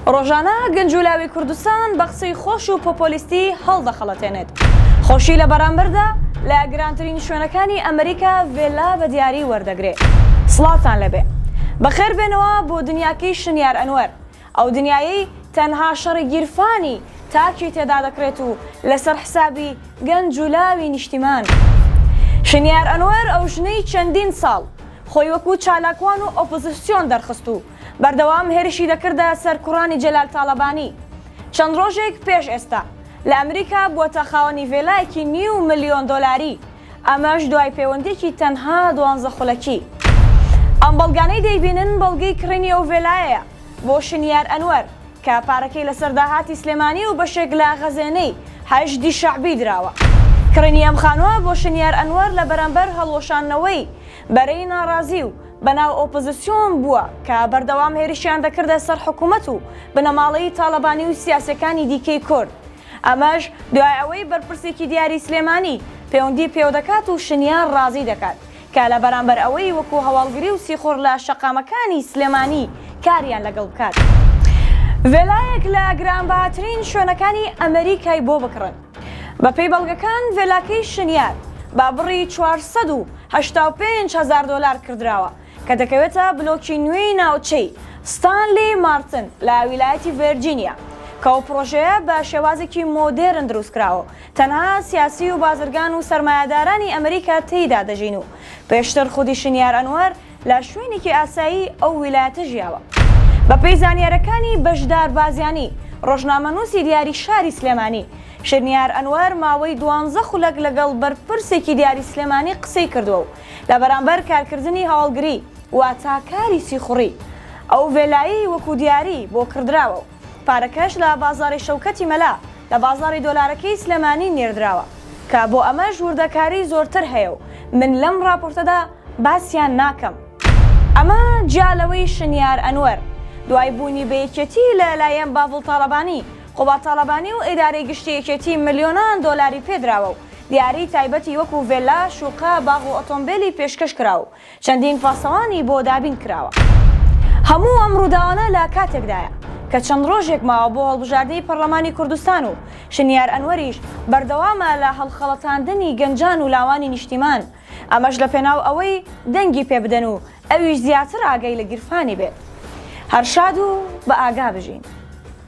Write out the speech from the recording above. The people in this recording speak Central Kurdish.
ڕۆژانە گەنج و لاوی کوردستان بە قسەی خۆش و پۆپۆلیستی هەڵدەخەڵەتێنێت. خۆشی لە بەرامبەردا لە گرانترین شوێنەکانی ئەمریکا ڤێلا بە دیاری وەردەگرێ. سڵاوتان لێبێ. بەخێر بێنەوە بۆ دنیاکەی شنیار ئەنوەر. ئەو دنیایەی تەنها شەڕی گیرفانی تاکی تێدا دەکرێت و لەسەر حسابی گەنج و لاوی نیشتیمان. شنیار ئەنوەر ئەو ژنەی چەندین ساڵ خۆی وەکو چالاکوان و ئۆپۆزسیۆن دەرخست و بەردەوام هێرشی دەکردە سەر کوڕانی جەلال تاڵەبانی چەند ڕۆژێک پێش ئێستا لە ئەمریکا بووەتە خاوەنی ڤێلایەکی نیو ملیۆن دۆلاری ئەمەش دوای پەیوەندیەکی تەنها دوانزە خولەکی. ئەم بەڵگانەی دەیبینن بەڵگەی کڕینی ئەو ڤێلایەیە بۆ شنیار ئەنوەر کە پارەکەی لەسەر داهاتی سلێمانی و بەشێک لە خەزێنەی حەشدی شەعبی دراوە. کڕینی ئەم خانووە بۆ شنیار ئەنوەر لە بەرامبەر هەڵوەشاندنەوەی بەرەی ناڕازی و بەناو ئۆپۆزسیۆن بووە کە بەردەوام هێرشیان دەکردە سەر حکومەت و بنەماڵەی تاڵەبانی و سیاسیەکانی دیکەی کورد. ئەمەش دوای ئەوەی بەرپرسێکی دیاری سلێمانی پەیوەندی پێوەدەکات و شنیار ڕازی دەکات کە لە بەرامبەر ئەوەی وەکو هەواڵگری و سیخوڕ لە شەقامەکانی سلێمانی کاریان لەگەڵ بکات ڤێلایەک لە گرانبەهاترین شوێنەکانی ئەمریکای بۆ بکڕن. بەپێی بەڵگەکان ڤێلاکەی شنیار بە بڕی 485 هەزار دۆلار کڕدراوە کە دەکەوێتە بلۆکی نوێی ناوچەی ستانلی مارتن لە ویلایەتی ڤێرجینیا، کە ئەو پڕۆژەیە بە شێوازێکی مۆدێرن دروستکراوە و تەنها سیاسی و بازرگان و سەرمایەدارانی ئەمریکا تێیدا دەژین و پێشتر خودی شنیار ئەنوەر لە شوێنێکی ئاسایی ئەو ویلایەتە ژیاوە. بەپێی زانیارەکانی بەشدار بازیانی، ڕۆژنامەنووسی دیاری شاری سلێمانی، شنیار ئەنوەر ماوەی دوانزە خولەک لەگەڵ بەرپرسێکی دیاری سلێمانی قسەی کردووە و لە بەرامبەر کارکردنی هەواڵگری واتا کاری سیخوڕی ئەو ڤێلایەی وەکو دیاری بۆ کڕدراوە و پارەکەش لە بازاڕی شەوکەتی مەلا لە بازاڕی دۆلارەکەی سلێمانی نێردراوە کە بۆ ئەمەش وردەکاری زۆرتر هەیە و من لەم ڕاپۆرتەدا باسیان ناکەم. ئەمە جیا لەوەی شنیار ئەنوەر دوای بوونی بە یەکێتی لە لایەن باڤڵ تاڵەبانی، قوباد تاڵەبانی و ئیدارەی گشتی یەکێتی ملیۆنان دۆلاری پێدراوە و دیاری تایبەتی وەکو ڤێلا، شوقە، باغ و ئۆتۆمبێلی پێشکەش کرا و چەندین پاسەوانی بۆ دابین کراوە. هەموو ئەم ڕووداوانە لە کاتێکدایە کە چەند ڕۆژێک ماوە بۆ هەڵبژاردنی پەڕلەمانی کوردستان و شنیار ئەنوەریش بەردەوامە لە هەڵخەڵەتاندنی گەنجان و لاوانی نیشتیمان ئەمەش لە پێناو ئەوەی دەنگی پێ بدەن و ئەویش زیاتر ئاگای لە گیرفانی بێت. هەر شاد و بە ئاگا بژین.